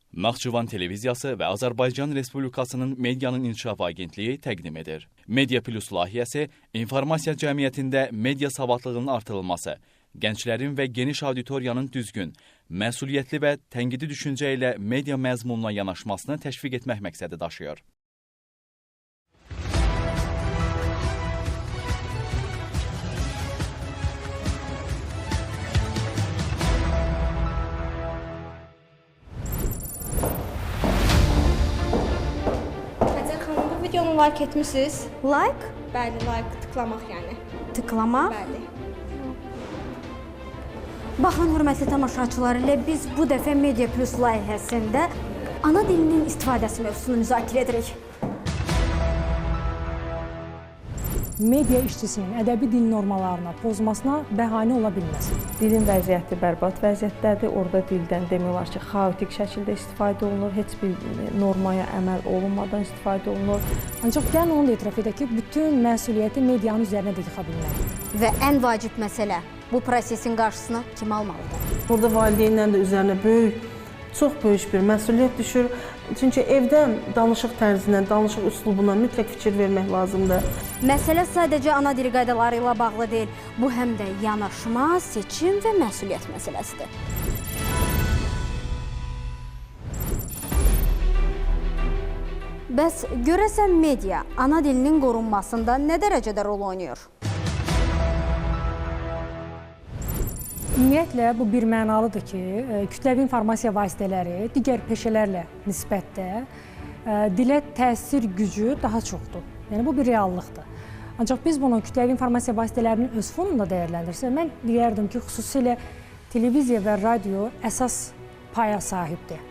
Naxçıvan Televiziyası və Azərbaycan Respublikasının Medianın İnkişafı Agentliyi təqdim edir. Media Plus layihəsi informasiya cəmiyyətində media savadlılığının artırılması, gənclərin və geniş auditoriyanın düzgün, məsuliyyətli və tənqidi düşüncə ilə media məzmununa yanaşmasını təşviq etmək məqsədi daşıyır. Videonu like etmişsiniz. Like? Bəli, like, tıklamaq yəni. Tıklamaq? Bəli. Baxın, hörmətli tamaşaçılar, elə biz bu dəfə Media Plus layihəsində ana dilinin istifadəsi mövzusunu müzakirə edirik. Media işçisinin ədəbi dil normalarına pozmasına bəhanə ola bilməz. Dilin vəziyyəti bərbad vəziyyətdədir. Orada dildən demək olar ki, xaotik şəkildə istifadə olunur, heç bir normaya əməl olunmadan istifadə olunur. Ancaq gəlin onu da etiraf edək ki, bütün məsuliyyəti medianın üzərinə də yıxa bilmərik. Və ən vacib məsələ, bu prosesin qarşısını kim almalıdır? Burada valideynlərin də üzərinə böyük, çox böyük bir məsuliyyət düşür. Çünki evdə danışıq tərzindən, danışıq üslubuna mütləq fikir vermək lazımdır. Məsələ sadəcə ana dili qaydaları ilə bağlı deyil. Bu həm də yanaşma, seçim və məsuliyyət məsələsidir. Bəs görəsən media ana dilinin qorunmasında nə dərəcədə rol oynayır? Ümumiyyətlə, bu bir mənalıdır ki, kütləvi informasiya vasitələri digər peşələrlə nisbətdə dilə təsir gücü daha çoxdur. Yəni, bu bir reallıqdır. Ancaq biz bunu kütləvi informasiya vasitələrinin öz fonunda dəyərləndirsək, mən deyərdim ki, xüsusilə televiziya və radio əsas paya sahibdir.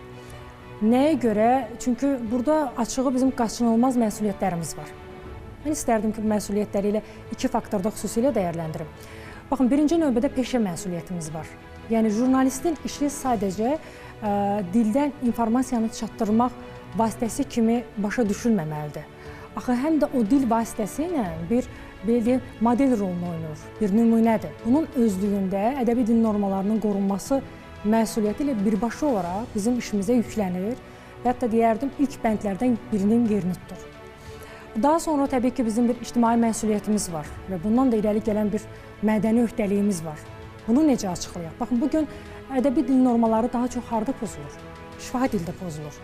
Nəyə görə? Çünki burada açığı bizim qaçınılmaz məsuliyyətlərimiz var. Mən istərdim ki, bu məsuliyyətləri ilə iki faktorda xüsusilə dəyərləndirim. Baxın, birinci növbədə peşə məsuliyyətimiz var. Yəni, jurnalistin işi sadəcə dildən informasiyanı çatdırmaq vasitəsi kimi başa düşülməməlidir. Axı, həm də o dil vasitəsi ilə bir, belə deyim, model rolunu oynayır, bir nümunədir. Bunun özlüyündə ədəbi dil normalarının qorunması məsuliyyəti ilə birbaşa olaraq bizim işimizə yüklənir və hətta deyərdim, ilk bəndlərdən birinin yerini tutur. Daha sonra təbii ki, bizim bir ictimai məsuliyyətimiz var və bundan da irəli gələn bir mədəni öhdəliyimiz var. Bunu necə açıqlayaq? Baxın, bugün ədəbi dil normaları daha çox harda pozulur? Şifahi dildə pozulur.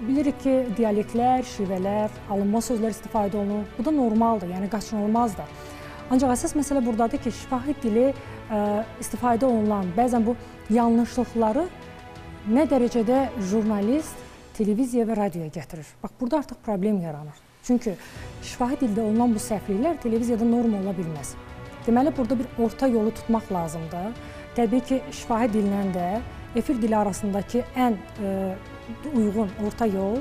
Bilirik ki, dialektlər, şivələr, alınma sözlər istifadə olunur. Bu da normaldır, yəni qaçınılmazdır. Ancaq əsas məsələ buradadır ki, şifahi dili istifadə olunan bəzən bu yanlışlıqları nə dərəcədə jurnalist televiziya və radioya gətirir. Bax, burada artıq problem yaranır. Çünki şifahi dildə olunan bu səhvliklər televiziyada norma ola bilməz. Deməli, burada bir orta yolu tutmaq lazımdır. Təbii ki, şifahi dillə də efir dili arasındakı ən uyğun orta yol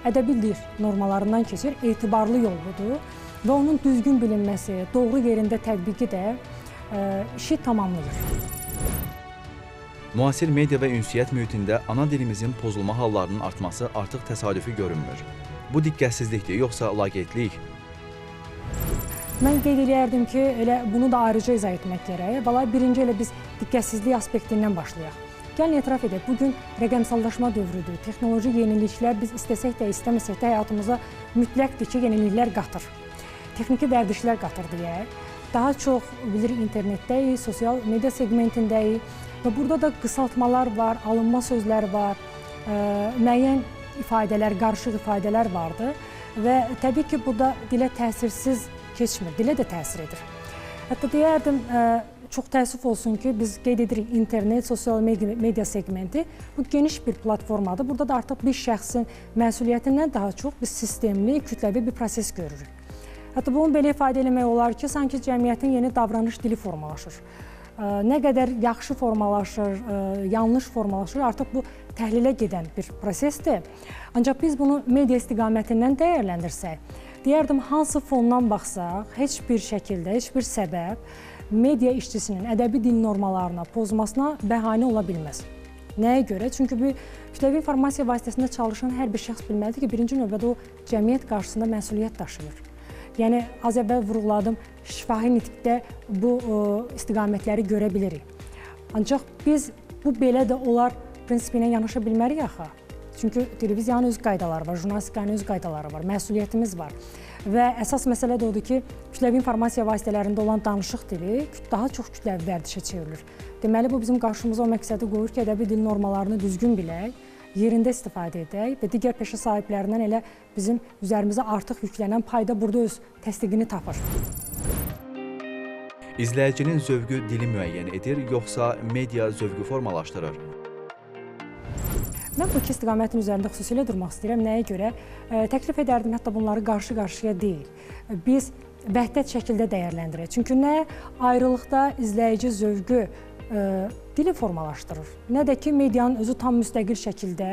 ədəbi dil normalarından keçir, etibarlı yol budur və onun düzgün bilinməsi, doğru yerində tətbiqi də işi tamamlayır. Müasir media və ünsiyyət mühitində ana dilimizin pozulma hallarının artması artıq təsadüfi görünmür. Bu diqqətsizlikdir, yoxsa laqeydlik? Mən qeyd eləyərdim ki, elə bunu da ayrıca izah etmək gərək. Vallahi, birinci elə biz diqqətsizlik aspektindən başlayaq. Gəlin etiraf edək, bugün rəqəmsallaşma dövrüdür. Texnoloji yeniliklər biz istəsək də, istəməsək də həyatımıza mütləqdir ki, yeniliklər qatır. Texniki vərdişlər qatır deyək. Daha çox bilirik internetdəyik, sosial media segmentindəyik və burada da qısaltmalar var, alınma sözlər var, müəyyən ifadələr, qarışıq ifadələr vardır və təbii ki, bu da dilə təsirsiz keçmir, dilə də təsir edir. Hətta deyərdim, çox təəssüf olsun ki, biz qeyd edirik internet, sosial media segmenti, bu geniş bir platformadır. Burada da artıq bir şəxsin məsuliyyətindən daha çox biz sistemli, kütləvi bir proses görürük. Hətta bunu belə ifadə eləmək olar ki, sanki cəmiyyətin yeni davranış dili formalaşır. Nə qədər yaxşı formalaşır, yanlış formalaşır, artıq bu təhlilə gedən bir prosesdir. Ancaq biz bunu media istiqamətindən dəyərləndirsək, deyərdim, hansı fondan baxsaq, heç bir şəkildə, heç bir səbəb media işçisinin ədəbi dil normalarına pozmasına bəhanə ola bilməz. Nəyə görə? Çünki bir kütləvi informasiya vasitəsində çalışan hər bir şəxs bilməlidir ki, birinci növbədə o cəmiyyət qarşısında məsuliyyət daşıyır. Yəni, az əvvəl vurğuladım, şifahi nitqdə bu istiqamətləri görə bilirik. Ancaq biz bu belə də olar prinsipi ilə yanaşa bilmərik axı. Çünki televiziyanın öz qaydaları var, jurnalistikanın öz qaydaları var, məsuliyyətimiz var. Və əsas məsələ də odur ki, kütləvi informasiya vasitələrində olan danışıq dili daha çox kütləvi vərdişə çevrilir. Deməli, bu bizim qarşımıza o məqsədi qoyur ki, ədəbi dil normalarını düzgün bilək, yerində istifadə edək və digər peşə sahiblərindən elə bizim üzərimizə artıq yüklənən payda burada öz təsdiqini tapır. İzləyicinin zövqü dili müəyyən edir, yoxsa media zövqü formalaşdırır? Mən bu iki istiqamətin üzərində xüsusilə durmaq istəyirəm. Nəyə görə? Təklif edərdim, hətta bunları qarşı-qarşıya deyil. Biz vəhdət şəkildə dəyərləndirək. Çünki nə ayrılıqda izləyici zövqü dili formalaşdırır, nə də ki, medianın özü tam müstəqil şəkildə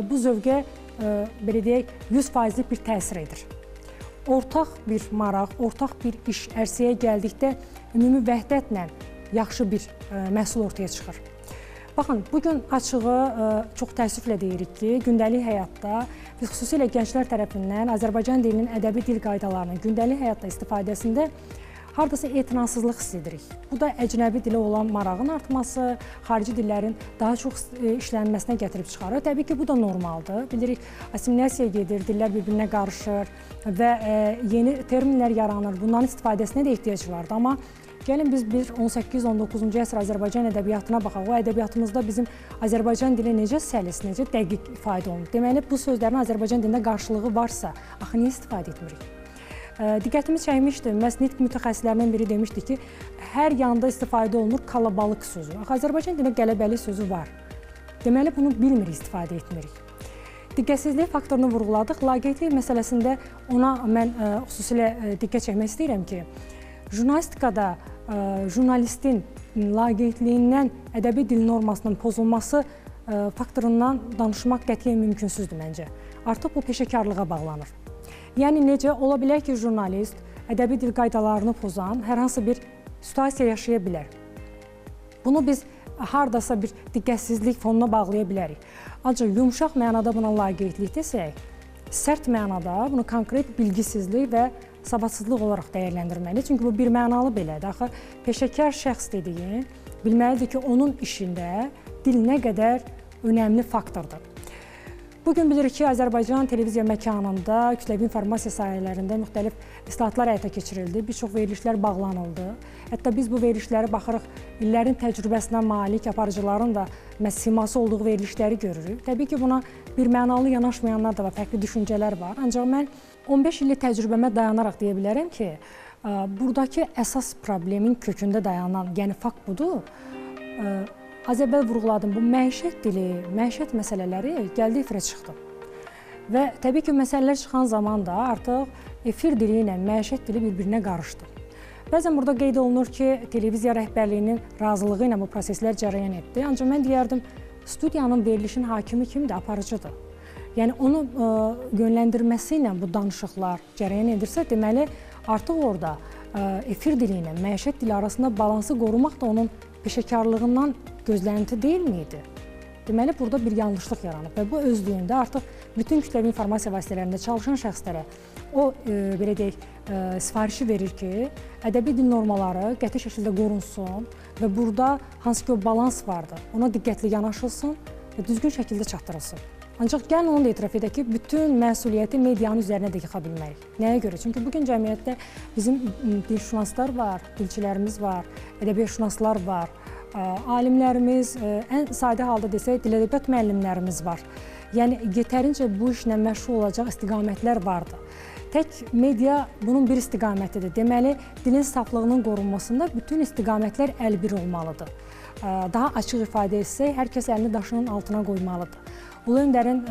bu zövqə, belə deyək, 100%lik bir təsir edir. Ortaq bir maraq, ortaq bir iş ərsəyə gəldikdə ümumi vəhdətlə yaxşı bir məhsul ortaya çıxır. Baxın, bugün açığı çox təəssüflə deyirik ki, gündəlik həyatda biz xüsusilə gənclər tərəfindən Azərbaycan dilinin ədəbi dil qaydalarının gündəlik həyatda istifadəsində hardasa etinasızlıq hiss edirik. Bu da əcnəbi dilə olan marağın artması, xarici dillərin daha çox işlənməsinə gətirib çıxarır. Təbii ki, bu da normaldır. Bilirik, assimilyasiya gedir, dillər bir-birinə qarışır və yeni terminlər yaranır. Bunların istifadəsinə də ehtiyac vardır. Amma gəlin biz bir 18-19-cu əsr Azərbaycan ədəbiyyatına baxaq. O ədəbiyyatımızda bizim Azərbaycan dili necə səlis, necə dəqiq ifadə olunur. Deməli, bu sözlərin Azərbaycan dilində qarşılığı varsa, axı niyə istifadə etmirik? Diqqətimi çəkmişdi, məhz nitq mütəxəssislərindən biri demişdi ki, hər yanda istifadə olunur kalabalıq sözü. Axı Azərbaycan dilində qələbəlik sözü var. Deməli, bunu bilmirik, istifadə etmirik. Diqqətsizlik faktorunu vurğuladıq. Laqeydlik məsələsində ona mən xüsusilə diqqət çəkmək istəyirəm ki, jurnalistikada jurnalistin laqeydliyindən ədəbi dil normasının pozulması faktorundan danışmaq qətiyyən mümkünsüzdür məncə. Artıq bu peşəkarlığa bağlanır. Yəni necə ola bilər ki, jurnalist ədəbi dil qaydalarını pozan hər hansı bir situasiya yaşaya bilər. Bunu biz hardasa bir diqqətsizlik fonuna bağlaya bilərik. Ancaq yumşaq mənada buna laqeydlik desək, sərt mənada bunu konkret bilgisizlik və savadsızlıq olaraq dəyərləndirməli. Çünki bu bir mənalı belədir. Axı peşəkar şəxs dediyin bilməlidir ki, onun işində dil nə qədər önəmli faktordur. Bugün bilirik ki, Azərbaycan televiziya məkanında, kütləvi informasiya sahələrində müxtəlif islahatlar həyata keçirildi, bir çox verilişlər bağlanıldı. Hətta biz bu verilişləri baxırıq, illərin təcrübəsinə malik aparıcıların da məhz siması olduğu verilişləri görürük. Təbii ki, buna bir mənalı yanaşmayanlar da var, fərqli düşüncələr var. Ancaq mən 15 illik təcrübəmə dayanaraq deyə bilərəm ki, buradakı əsas problemin kökündə dayanan, yəni fakt budur. Az əvvəl vurğuladım, bu məişət dili, məişət məsələləri gəldi efirə çıxdı. Və təbii ki, məsələlər çıxan zaman da artıq efir dili ilə məişət dili bir-birinə qarışdı. Bəzən burada qeyd olunur ki, televiziya rəhbərliyinin razılığı ilə bu proseslər cərəyan etdi. Ancaq mən deyərdim, studiyanın verilişin hakimi kimdir? Aparıcıdır. Yəni, onu yönləndirməsi ilə bu danışıqlar cərəyan edirsə, deməli, artıq orada efir dili ilə məişət dili arasında balansı qorumaq da onun peşəkarlığından gözlənti deyil miydi? Deməli, burada bir yanlışlıq yaranıb və bu özlüyündə artıq bütün kütləvi informasiya vasitələrində çalışan şəxslərə o, belə deyək, sifarişi verir ki, ədəbi dil normaları qəti şəkildə qorunsun və burada hansı ki o balans vardır, ona diqqətli yanaşılsın və düzgün şəkildə çatdırılsın. Ancaq gəlin onu da etiraf edək ki, bütün məsuliyyəti medianın üzərinə də yıxa bilmərik. Nəyə görə? Çünki bugün cəmiyyətdə bizim dilşünaslar var, dilçilərimiz var, ədəbiyyatşünaslar var, alimlərimiz, ən sadə halda desək, dil ədəbiyyat müəllimlərimiz var. Yəni, yetərincə bu işlə məşğul olacaq istiqamətlər vardır. Tək media bunun bir istiqamətidir. Deməli, dilin saflığının qorunmasında bütün istiqamətlər əlbir olmalıdır. Daha açıq ifadə etsək, hər kəs əlini daşının altına qoymalıdır. Ulu Öndərin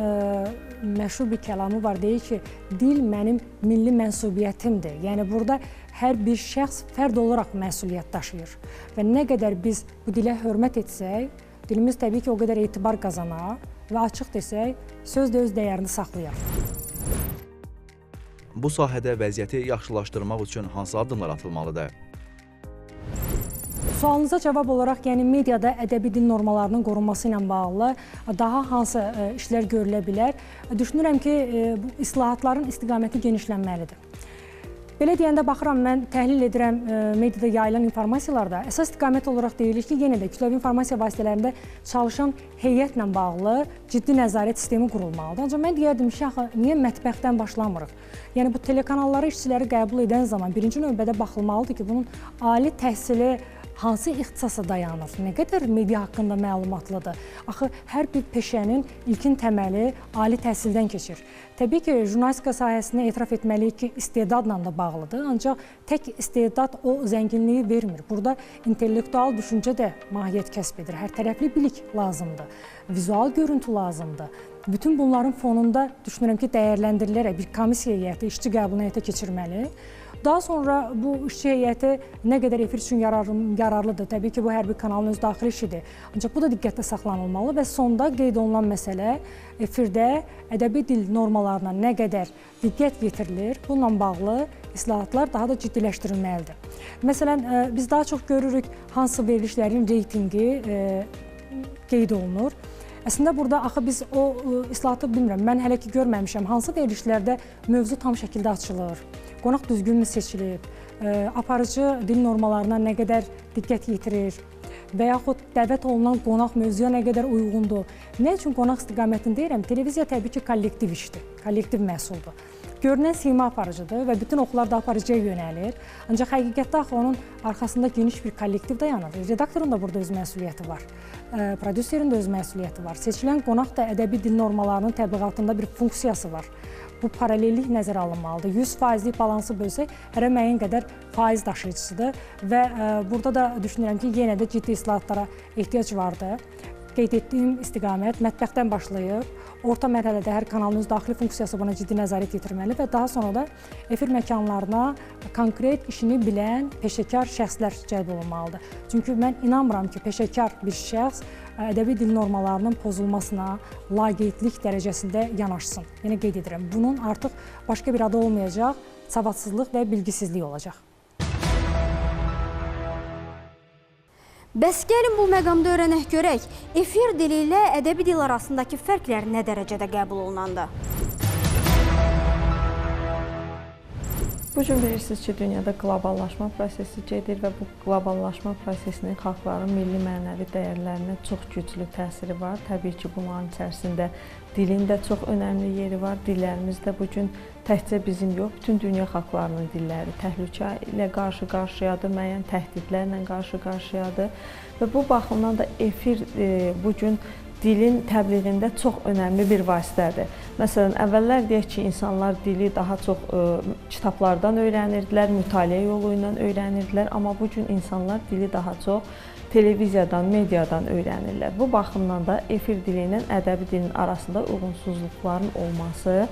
məşhur bir kəlamı var, deyir ki, dil mənim milli mənsubiyyətimdir. Yəni, burada hər bir şəxs fərd olaraq məsuliyyət daşıyır. Və nə qədər biz bu dilə hörmət etsək, dilimiz təbii ki, o qədər etibar qazanar və açıq desək, söz də öz dəyərini saxlayar. Bu sahədə vəziyyəti yaxşılaşdırmaq üçün hansı addımlar atılmalıdır? Sualınıza cavab olaraq, yəni mediada ədəbi dil normalarının qorunması ilə bağlı daha hansı işlər görülə bilər? Düşünürəm ki, bu islahatların istiqaməti genişlənməlidir. Belə deyəndə baxıram, mən təhlil edirəm mediada yayılan informasiyalarda. Əsas istiqamət olaraq deyilir ki, yenə də kütləvi informasiya vasitələrində çalışan heyətlə bağlı ciddi nəzarət sistemi qurulmalıdır. Ancaq mən deyərdim ki, axı niyə mətbəxdən başlamırıq? Yəni bu telekanallara işçiləri qəbul edən zaman birinci növbədə baxılmalıdır ki, bunun ali təhsili hansı ixtisasa dayanır, nə qədər media haqqında məlumatlıdır? Axı, hər bir peşənin ilkin təməli ali təhsildən keçir. Təbii ki, jurnalistika sahəsini etiraf etməliyik ki, istedadla da bağlıdır. Ancaq tək istedad o zənginliyi vermir. Burada intellektual düşüncə də mahiyyət kəsb edir. Hər tərəfli bilik lazımdır, vizual görüntü lazımdır. Bütün bunların fonunda düşünürəm ki, dəyərləndirilərək bir komissiya heyəti işçi qəbulunu heyətə keçirməli. Daha sonra bu işçi heyəti nə qədər efir üçün yararlıdır? Təbii ki, bu hər bir kanalın öz daxili işidir. Ancaq bu da diqqətdə saxlanılmalı və sonda qeyd olunan məsələ efirdə ədəbi dil normalarına nə qədər diqqət yetirilir, bununla bağlı islahatlar daha da ciddiləşdirilməlidir. Məsələn, biz daha çox görürük hansı verilişlərin reytinqi qeyd olunur. Əslində burada axı biz o islahatı bilmirəm, mən hələ ki görməmişəm hansı verilişlərdə mövzu tam şəkildə açılır, qonaq düzgünmü seçilib, aparıcı dil normalarına nə qədər diqqət yetirir və yaxud dəvət olunan qonaq mövzuya nə qədər uyğundur. Nə üçün qonaq istiqamətini deyirəm? Televiziya təbii ki, kollektiv işdir, kollektiv məhsuldur. Görünən sima aparıcıdır və bütün oxlar da aparıcıya yönəlir. Ancaq həqiqətdə axı onun arxasında geniş bir kollektiv dayanır. Redaktorun da burada öz məsuliyyəti var, prodüserin də öz məsuliyyəti var. Seçilən qonaq da ədəbi dil normalarının təbliğatında bir funksiyası var. Bu paralellik nəzərə alınmalıdır. 100%lik balansı bölsək, hərə müəyyən qədər faiz daşıyıcısıdır və burada da düşünürəm ki, yenə də ciddi islahatlara ehtiyac vardır. Qeyd etdiyim istiqamət mətbəxdən başlayıb, orta mərhələdə hər kanalın öz daxili funksiyası buna ciddi nəzarət yetirməli və daha sonra da efir məkanlarına konkret işini bilən peşəkar şəxslər cəlb olunmalıdır. Çünki mən inanmıram ki, peşəkar bir şəxs ədəbi dil normalarının pozulmasına laqeydlik dərəcəsində yanaşsın. Yenə qeyd edirəm, bunun artıq başqa bir adı olmayacaq, savadsızlıq və bilgisizlik olacaq. Bəs gəlin bu məqamda öyrənək görək, efir dili ilə ədəbi dil arasındakı fərqlər nə dərəcədə qəbul olunandı? Bu gün bilirsiniz ki, dünyada qloballaşma prosesi gedir və bu qloballaşma prosesinin xalqların milli mənəvi dəyərlərinə çox güclü təsiri var. Təbii ki, bunların içərisində dilin də çox önəmli yeri var. Dillərimiz də bu gün təkcə bizim yox, bütün dünya xalqlarının dilləri təhlükə ilə qarşı-qarşıyadır, müəyyən təhdidlərlə qarşı-qarşıyadır və bu baxımdan da efir bu gün dilin təbliğində çox önəmli bir vasitədir. Məsələn, əvvəllər deyək ki, insanlar dili daha çox kitablardan öyrənirdilər, mütaliə yolu ilə öyrənirdilər, amma bu gün insanlar dili daha çox televiziyadan, mediadan öyrənirlər. Bu baxımdan da efir dili ilə ədəbi dilin arasında uyğunsuzluqların olması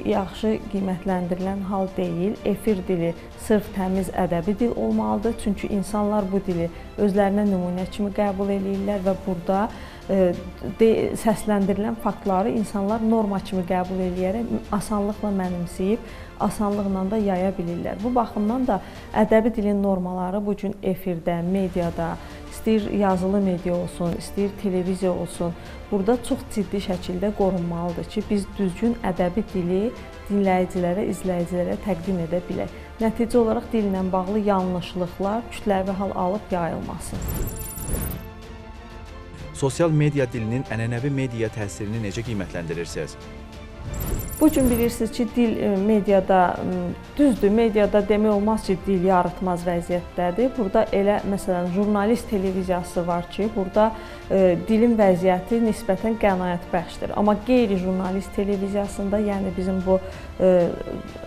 yaxşı qiymətləndirilən hal deyil. Efir dili sırf təmiz ədəbi dil olmalıdır, çünki insanlar bu dili özlərinə nümunə kimi qəbul eləyirlər və burada səsləndirilən faktları insanlar norma kimi qəbul eləyərək asanlıqla mənimsəyib, asanlıqla da yaya bilirlər. Bu baxımdan da ədəbi dilin normaları bu gün efirdə, mediada, istəyir yazılı media olsun, istəyir televiziya olsun, burada çox ciddi şəkildə qorunmalıdır ki, biz düzgün ədəbi dili dinləyicilərə, izləyicilərə təqdim edə bilək. Nəticə olaraq dillə bağlı yanlışlıqlar kütləvi hal alıb yayılmasın. Sosial media dilinin ənənəvi media təsirini necə qiymətləndirirsiniz? Bu gün bilirsiniz ki, dil mediada, düzdür, mediada demək olmaz ki, dil yaratmaz vəziyyətdədir. Burada elə, məsələn, jurnalist televiziyası var ki, burada dilin vəziyyəti nisbətən qənaətbəxşdir. Amma qeyri-jurnalist televiziyasında, yəni bizim bu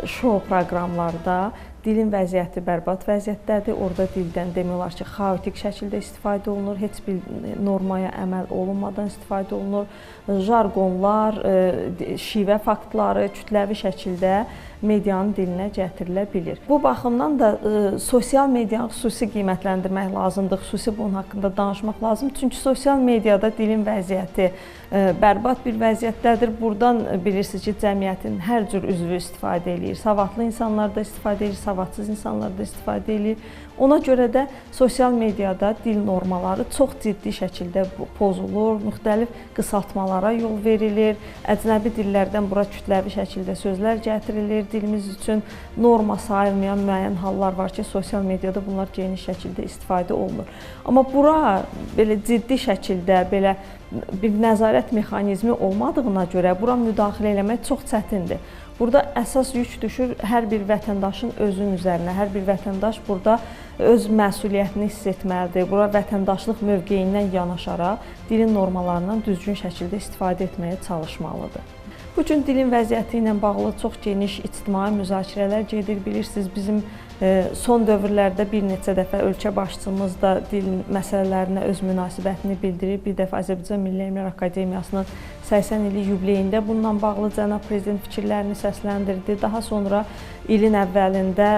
şou proqramlarda dilin vəziyyəti bərbad vəziyyətdədir. Orada dildən demək olar ki, xaotik şəkildə istifadə olunur, heç bir normaya əməl olunmadan istifadə olunur. Jarqonlar, şivə faktları kütləvi şəkildə medianın dilinə gətirilə bilir. Bu baxımdan da sosial medianı xüsusi qiymətləndirmək lazımdır, xüsusi bunun haqqında danışmaq lazımdır. Çünki sosial mediada dilin vəziyyəti bərbad bir vəziyyətdədir. Buradan bilirsiniz ki, cəmiyyətin hər cür üzvü istifadə eləyir. Savadlı insanlar da istifadə eləyir, savadsız insanlar da istifadə eləyir. Ona görə də sosial mediada dil normaları çox ciddi şəkildə pozulur, müxtəlif qısaltmalara yol verilir, əcnəbi dillərdən bura kütləvi şəkildə sözlər gətirilir, dilimiz üçün norma sayılmayan müəyyən hallar var ki, sosial mediada bunlar geniş şəkildə istifadə olunur. Amma bura belə ciddi şəkildə belə bir nəzarət mexanizmi olmadığına görə bura müdaxilə eləmək çox çətindir. Burada əsas yük düşür hər bir vətəndaşın özünün üzərinə. Hər bir vətəndaş burada öz məsuliyyətini hiss etməlidir. Bura vətəndaşlıq mövqeyindən yanaşaraq dilin normalarından düzgün şəkildə istifadə etməyə çalışmalıdır. Bu gün dilin vəziyyəti ilə bağlı çox geniş ictimai müzakirələr gedir. Bilirsiniz, bizim son dövrlərdə bir neçə dəfə ölkə başçımız da dil məsələlərinə öz münasibətini bildirib. Bir dəfə Azərbaycan Milli Elmlər Akademiyasının 80 illik yubileyində bununla bağlı cənab prezident fikirlərini səsləndirdi. Daha sonra ilin əvvəlində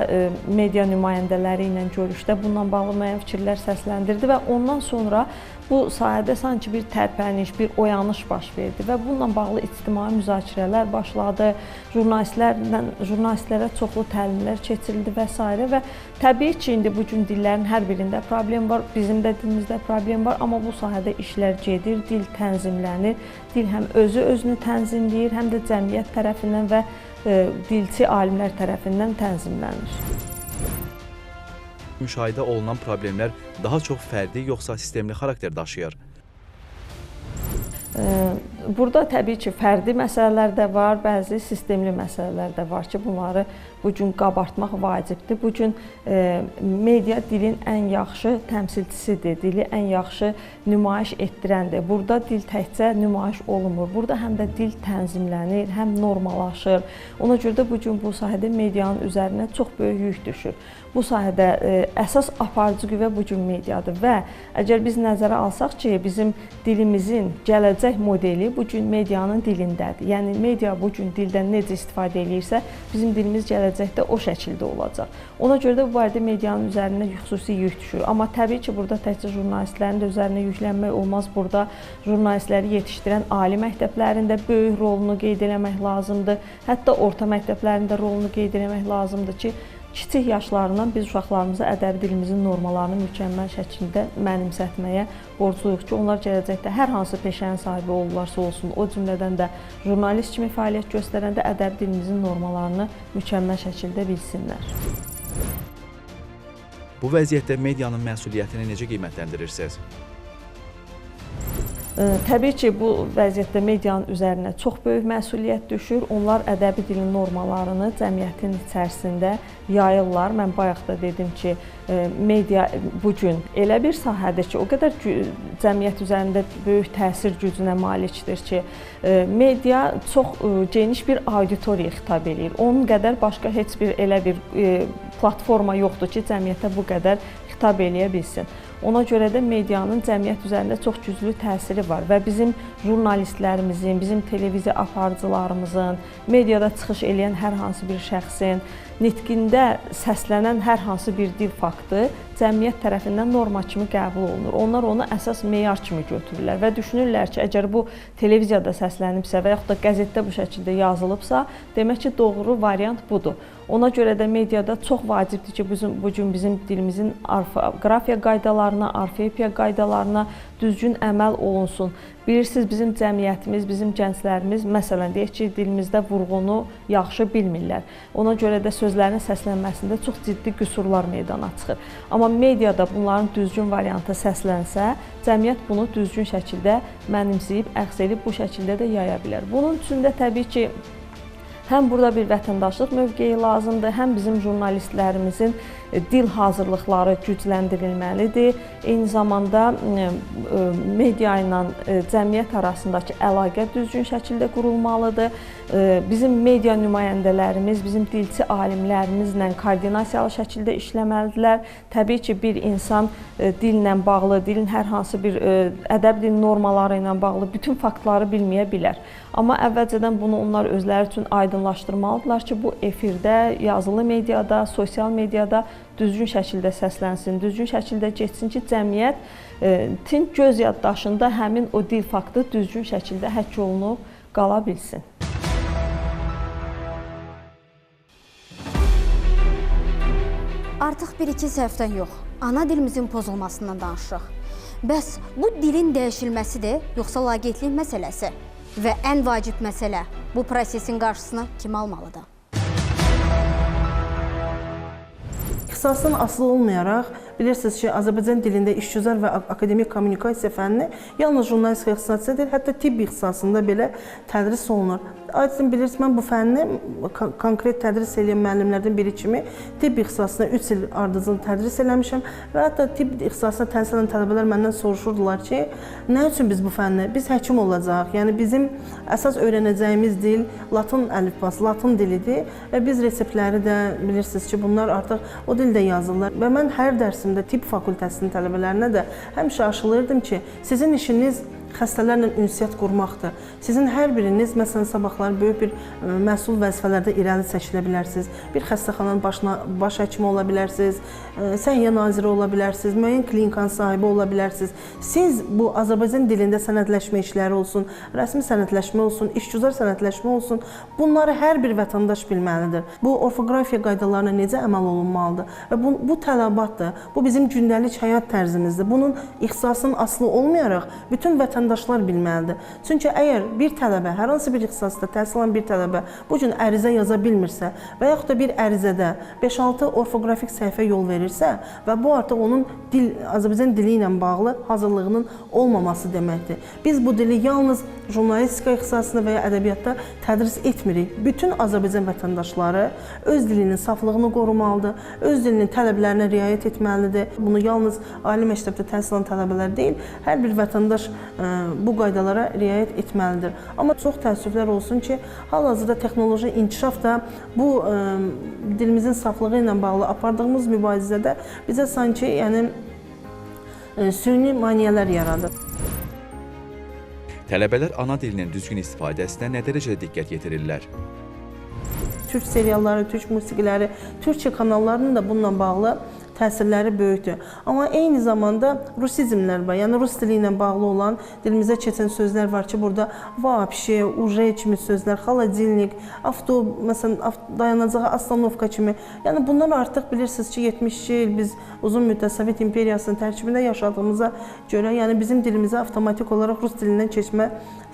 media nümayəndələri ilə görüşdə bununla bağlı müəyyən fikirlər səsləndirdi və ondan sonra bu sahədə sanki bir tərpəniş, bir oyanış baş verdi və bununla bağlı ictimai müzakirələr başladı, jurnalistlərə çoxlu təlimlər keçirildi və s. Və təbii ki, indi bu gün dillərin hər birində problem var, bizim də dilimizdə problem var, amma bu sahədə işlər gedir, dil tənzimlənir, dil həm özü özünü tənzimləyir, həm də cəmiyyət tərəfindən və dilçi alimlər tərəfindən tənzimlənir. Müşahidə olunan problemlər daha çox fərdi yoxsa sistemli xarakter daşıyır? Burada təbii ki, fərdi məsələlər də var, bəzi sistemli məsələlər də var ki, bunları bu gün qabartmaq vacibdir. Bu gün media dilin ən yaxşı təmsilçisidir, dili ən yaxşı nümayiş etdirəndir. Burada dil təkcə nümayiş olunmur, burada həm də dil tənzimlənir, həm normallaşır. Ona görə də bu gün bu sahədə medianın üzərinə çox böyük yük düşür. Bu sahədə əsas aparıcı qüvvə bu gün mediadır və əgər biz nəzərə alsaq ki, bizim dilimizin gələcək modeli bu gün medianın dilindədir. Yəni media bu gün dildən necə istifadə eləyirsə, bizim dilimiz gələcəkdə o şəkildə olacaq. Ona görə də bu barədə medianın üzərinə xüsusi yük düşür. Amma təbii ki, burada təkcə jurnalistlərin də üzərinə yüklənmək olmaz. Burada jurnalistləri yetişdirən ali məktəblərin də böyük rolunu qeyd eləmək lazımdır. Hətta orta məktəblərin də rolunu qeyd eləmək lazımdır ki, kiçik yaşlarından biz uşaqlarımıza ədəbi dilimizin normalarını mükəmməl şəkildə mənimsətməyə borcluyuq ki, onlar gələcəkdə hər hansı peşənin sahibi olurlarsa olsun, o cümlədən də jurnalist kimi fəaliyyət göstərəndə ədəbi dilimizin normalarını mükəmməl şəkildə bilsinlər. Bu vəziyyətdə medianın məsuliyyətini necə qiymətləndirirsiniz? Təbii ki, bu vəziyyətdə medianın üzərinə çox böyük məsuliyyət düşür. Onlar ədəbi dilin normalarını cəmiyyətin içərisində yayırlar. Mən bayaq da dedim ki, media bu gün elə bir sahədir ki, o qədər cəmiyyət üzərində böyük təsir gücünə malikdir ki, media çox geniş bir auditoriyaya xitab eləyir. Onun qədər başqa heç bir elə bir platforma yoxdur ki, cəmiyyətə bu qədər xitab eləyə bilsin. Ona görə də medianın cəmiyyət üzərində çox güclü təsiri var və bizim jurnalistlərimizin, bizim televiziya aparıcılarımızın, mediada çıxış eləyən hər hansı bir şəxsin, nitqində səslənən hər hansı bir dil faktı cəmiyyət tərəfindən norma kimi qəbul olunur. Onlar onu əsas meyar kimi götürürlər və düşünürlər ki, əgər bu televiziyada səslənibsə və yaxud da qəzetdə bu şəkildə yazılıbsa, demək ki, doğru variant budur. Ona görə də mediada çox vacibdir ki, bu gün bizim dilimizin orfoqrafiya qaydalarına, orfoepiya qaydalarına düzgün əməl olunsun. Bilirsiniz, bizim cəmiyyətimiz, bizim gənclərimiz, məsələn, deyək ki, dilimizdə vurğunu yaxşı bilmirlər. Ona görə də sözlərin səslənməsində çox ciddi qüsurlar meydana çıxır. Amma mediada bunların düzgün variantı səslənsə, cəmiyyət bunu düzgün şəkildə mənimsəyib, əxz edib bu şəkildə də yaya bilər. Bunun üçün də təbii ki, həm burada bir vətəndaşlıq mövqeyi lazımdır, həm bizim jurnalistlərimizin dil hazırlıqları gücləndirilməlidir. Eyni zamanda media ilə cəmiyyət arasındakı əlaqə düzgün şəkildə qurulmalıdır. Bizim media nümayəndələrimiz, bizim dilçi alimlərimizlə koordinasiyalı şəkildə işləməlidirlər. Təbii ki, bir insan dillə bağlı, dilin hər hansı bir ədəbi dil normaları ilə bağlı bütün faktları bilməyə bilər. Amma əvvəlcədən bunu onlar özləri üçün aydınlaşdırmalıdırlar ki, bu efirdə, yazılı mediada, sosial mediada düzgün şəkildə səslənsin, düzgün şəkildə getsin ki, cəmiyyətin göz yaddaşında həmin o dil faktı düzgün şəkildə həkk olunub qala bilsin. Artıq artıq bir-iki səhvdən yox, ana dilimizin pozulmasından danışırıq. Bəs bu dilin dəyişilməsidir, yoxsa laqeydlik məsələsi? Və ən vacib məsələ, bu prosesin qarşısını kim almalıdır? İxtisasdan asılı olmayaraq, bilirsiniz ki, Azərbaycan dilində işgüzar və akademik kommunikasiya fənni yalnız jurnalistika ixtisası deyil, hətta tibb ixtisasında belə tədris olunur. Aydın bilirsiniz, mən bu fənni konkret tədris edən müəllimlərdən biri kimi tibb ixtisasında 3 il ardıcıl tədris eləmişəm və hətta tibb ixtisasında təhsil alan tələbələr məndən soruşurdular ki, nə üçün biz bu fənni, biz həkim olacağıq, yəni bizim əsas öyrənəcəyimiz dil latın əlifbası, latın dilidir və biz reseptləri də bilirsiniz ki, bunlar artıq o dildə yazırlar və mən hər dərsimdə tibb fakültəsinin tələbələrinə də həmişə aşılayırdım ki, sizin işiniz xəstələrlə ünsiyyət qurmaqdır. Sizin hər biriniz, məsələn, sabahlar böyük bir məsul vəzifələrdə irəli çəkilə bilərsiniz. Bir xəstəxananın baş həkimi ola bilərsiniz, səhiyyə naziri ola bilərsiniz, müəyyən klinikanın sahibi ola bilərsiniz. Siz bu Azərbaycan dilində sənədləşmə işləri olsun, rəsmi sənədləşmə olsun, işgüzar sənədləşmə olsun, bunları hər bir vətəndaş bilməlidir. Bu orfoqrafiya qaydalarına necə əməl olunmalıdır? Və bu tələbatdır, bu bizim gündəlik həyat tərzimizdir. Bunun ixtisasının asılı olmayaraq bütün vətəndaşlar bilməlidir. Çünki əgər bir tələbə, hər hansı bir ixtisasda təhsil alan bir tələbə bu gün ərizə yaza bilmirsə və yaxud da bir ərizədə 5-6 orfoqrafik səhifə yol verirsə və bu artıq onun Azərbaycan dili ilə bağlı hazırlığının olmaması deməkdir. Biz bu dili yalnız jurnalistika ixtisasında və ya ədəbiyyatda tədris etmirik. Bütün Azərbaycan vətəndaşları öz dilinin saflığını qorumalıdır, öz dilinin tələblərinə riayət etməlidir. Bunu yalnız ali məktəbdə təhsil alan tələbələr deyil, hər bir vətəndaş bu qaydalara riayət etməlidir. Amma çox təəssüflər olsun ki, hal-hazırda texnoloji inkişaf da bu dilimizin saflığı ilə bağlı apardığımız mübarizədə bizə sanki yəni, süni maneələr yaradır. Tələbələr ana dilinin düzgün istifadəsinə nə dərəcədə diqqət yetirirlər? Türk serialları, türk musiqiləri, Türkçə kanallarının da bununla bağlı təsirləri böyükdür. Amma eyni zamanda rusizmlər var. Yəni rus dili ilə bağlı olan dilimizə keçən sözlər var ki, burada vapşe, uje kimi sözlər, xaladilnik, avto, məsələn, dayanacağa astanovka kimi. Yəni bunlar artıq bilirsiniz ki, 72 il biz uzun müddət Sovet İmperiyasının tərkibində yaşadığımıza görə, yəni bizim dilimizə avtomatik olaraq rus dilindən keçmə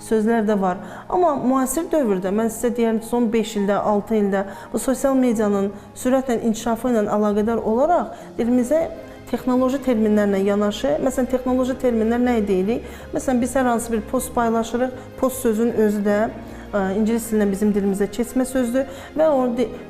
sözlər də var. Amma müasir dövrdə, mən sizə deyərəm son 5 ildə, 6 ildə bu sosial medianın sürətlə inkişafı ilə əlaqədar olaraq dilimizə texnoloji terminlərlə yanaşı, məsələn, texnoloji terminlər nə deyirik? Məsələn, biz hər hansı bir post paylaşırıq, post sözünün özü də ingilis dilindən bizim dilimizə keçmə sözdür və o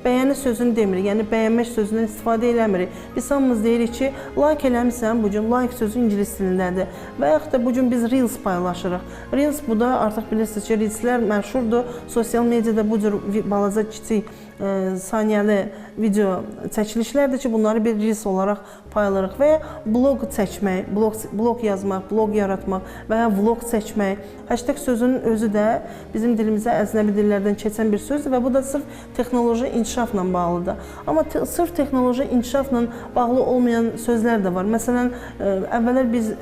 bəyəni sözünü demirik, yəni bəyənmək sözündən istifadə eləmirik. Biz hamımız deyirik ki, like eləmirsən bu gün, like sözü ingilis dilindədir və yaxud da bu gün biz Reels paylaşırıq. Reels bu da artıq bilirsiniz ki, Reelslər məşhurdur, sosial mediada bu cür balaca kiçik saniyəli video çəkilişlərdir ki, bunları bir Reels olaraq paylaşırıq və ya blog çəkmək, blog yazmaq, blog yaratmaq və ya vlog çəkmək. Hashtag sözünün özü də bizim dilimizə əcnəbi dillərdən keçən bir sözdür və bu da sırf texnoloji inkişafla bağlıdır. Amma sırf texnoloji inkişafla bağlı olmayan sözlər də var. Məsələn, əvvəllər biz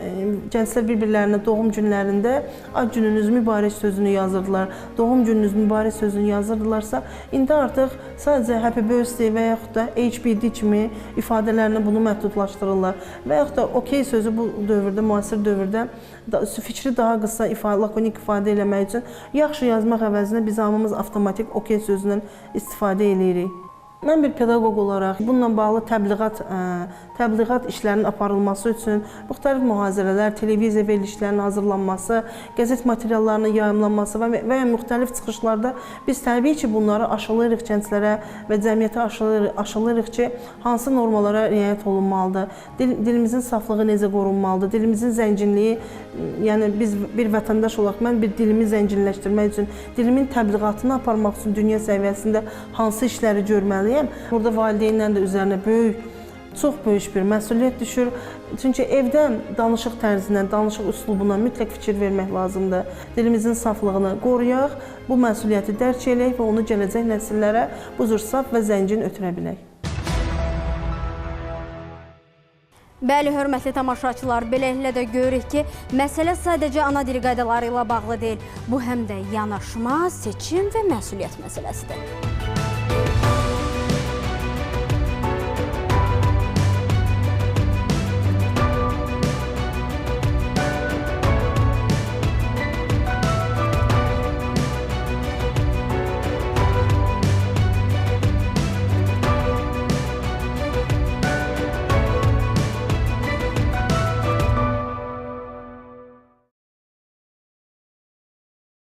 gənclər bir-birlərinə doğum günlərində ad gününüz mübarək sözünü yazırdılar, doğum gününüz mübarək sözünü yazırdılarsa, indi artıq sadəcə happy birthday və yaxud da HBD kimi ifadələrini bunu məhdudlaşdırırlar. Və yaxud da okey sözü bu dövrdə, müasir dövrdə fikri daha qısa, lakonik ifadə eləmək üçün yaxşı yazmaq əvəzinə biz hamımız avtomatik okey sözündən istifadə eləyirik. Mən bir pedaqoq olaraq bununla bağlı təbliğat işlərinin aparılması üçün müxtəlif mühazirələr, televiziya verilişlərinin hazırlanması, qəzet materiallarının yayımlanması və ya müxtəlif çıxışlarda biz təbii ki, bunları aşılayırıq gənclərə və cəmiyyətə aşılayırıq ki, hansı normalara riayət olunmalıdır, dilimizin saflığı necə qorunmalıdır, dilimizin zənginliyi, yəni biz bir vətəndaş olaraq mən bir dilimi zənginləşdirmək üçün, dilimin təbliğatını aparmaq üçün dünya səviyyəsində hansı işləri görməliyəm? Burada valideynlərin də üzərinə böyük, çox böyük bir məsuliyyət düşür. Çünki evdə danışıq tərzindən, danışıq üslubuna mütləq fikir vermək lazımdır. Dilimizin saflığını qoruyaq, bu məsuliyyəti dərk eləyək və onu gələcək nəsillərə bu cür saf və zəngin ötürə bilək. Bəli, hörmətli tamaşaçılar, beləliklə də görürük ki, məsələ sadəcə ana dili qaydaları ilə bağlı deyil. Bu həm də yanaşma, seçim və məsuliyyət məsələsidir.